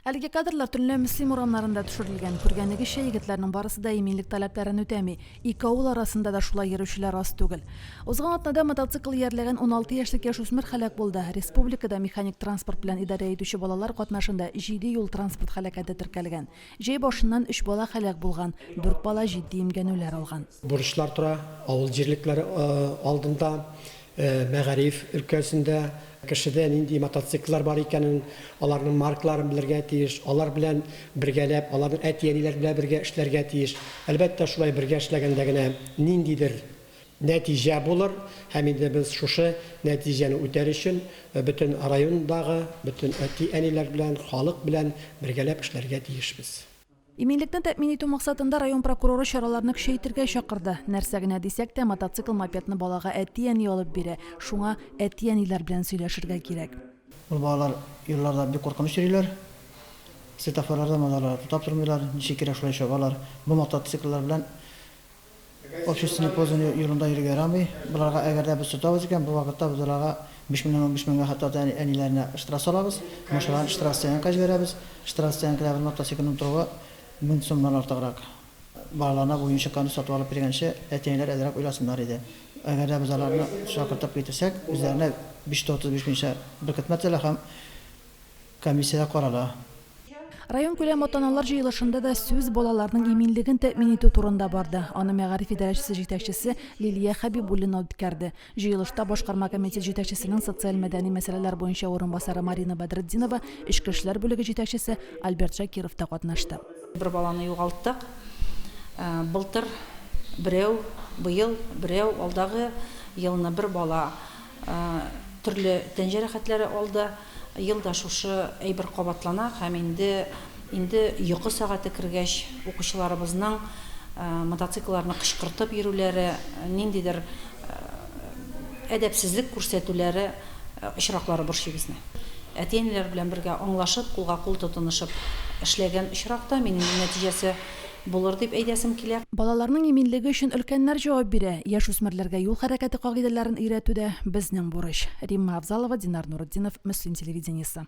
Әлеге кадрлар төнлә Мөслим урамнарында төшерелгән. Күргәнегезчә, егетләрнең барысы да иминлек таләпләрен үтәми. Ике авыл арасында да шулай йөрүчеләр аз түгел. Узган атнада мотоцикл иярләгән 16 яшьлек яшүсмер һәлак булды. Республикада механик транспорт белән идарә итүче балалар катнашында җиде юл-транспорт һәлакәте теркәлгән. Җәй башыннан өч бала һәлак булган, дүрт бала җитди имгәнүләр алган. Бурычлар тора авыл җирлекләре алдында. Мәгариф өлкәсендә кешедә нинди мотоцикллар бар икәнен, аларның маркаларын белергә тиеш, алар белән бергәләп, аларның әти-әниләре белән бергә эшләргә тиеш. Әлбәттә, шулай бергә эшләгәндә генә ниндидер нәтиҗә булыр һәм инде без шушы нәтиҗәне үтәр өчен бөтен райондагы бөтен әти-әниләр белән, халык белән бергәләп эшләргә тиешбез. Иминлекне тәэмин итү максатында район прокуроры чараларны көчәйтергә чакырды. Нәрсә генә дисәк тә, мотоцикл-мопедны балага әти-әни алып бирә, шуңа әти-әниләр белән сөйләшергә кирәк. Ул балалар юлларда бик куркыныч йөриләр. Светофорларда мазарлар туктап тормыйлар, ничек кирәк шулай чабалар. Бу мотоцикллар белән Общественный пользование юлында йөрергә ярамый. Боларга әгәр дә без тотабыз икән, бу вакытта без аларга 5 меңнән 15 меңгә хәтта ата-әниләренә штраф салабыз. Машиналарын штрафстоянкага җибәрәбез. Штрафстоянкада бер мотоциклның торуы 1000 сумнан артыграк. Балаларына бу уенчыкларны сатып алып биргәнче, әти-әниләр әзрәк уйласыннар иде. Әгәр дә без аларны чакыртып китерсәк, үзләренә 535 буенча беркетмә төзелә һәм комиссиядә карала. Районкүләм ата-аналар җыелышында да сүз балаларның иминлеген тәэмин итү турында барды. Аны мәгариф идарәчесе җитәкчесе Лилия Хәбибуллина үткәрде. Җыелышта башкарма комитет җитәкчесенең социаль-мәдәни мәсьәләләр буенча урынбасары Марина Бәдретдинова, эчке эшләр бүлеге җитәкчесе Альберт Шакиров та катнашты. Бер баланы югалттык. Былтыр берәү, быел берәү, алдагы елны бер бала төрле тән җәрәхәтләре алды. Ел да шушы әйбер кабатлана һәм инде инде йокы сәгате кергәч, укучыларыбызның мотоциклларны кычкыртып йөрүләре, ниндидер әдәпсезлек күрсәтүләре очраклары борчый безне. Әти-әниләр белән бергә аңлашып, кулга-кул тотынышып эшләгән очракта, мин инде нәтиҗәсе булыр дип әйтәсем килә. Балаларның иминлеге өчен өлкәннәр җавап бирә. Яшүсмерләргә юл хәрәкәте кагыйдәләрен өйрәтү дә безнең бурыч. Римма Авзалова, Динар Нуретдинов, Мөслим телевидениесе.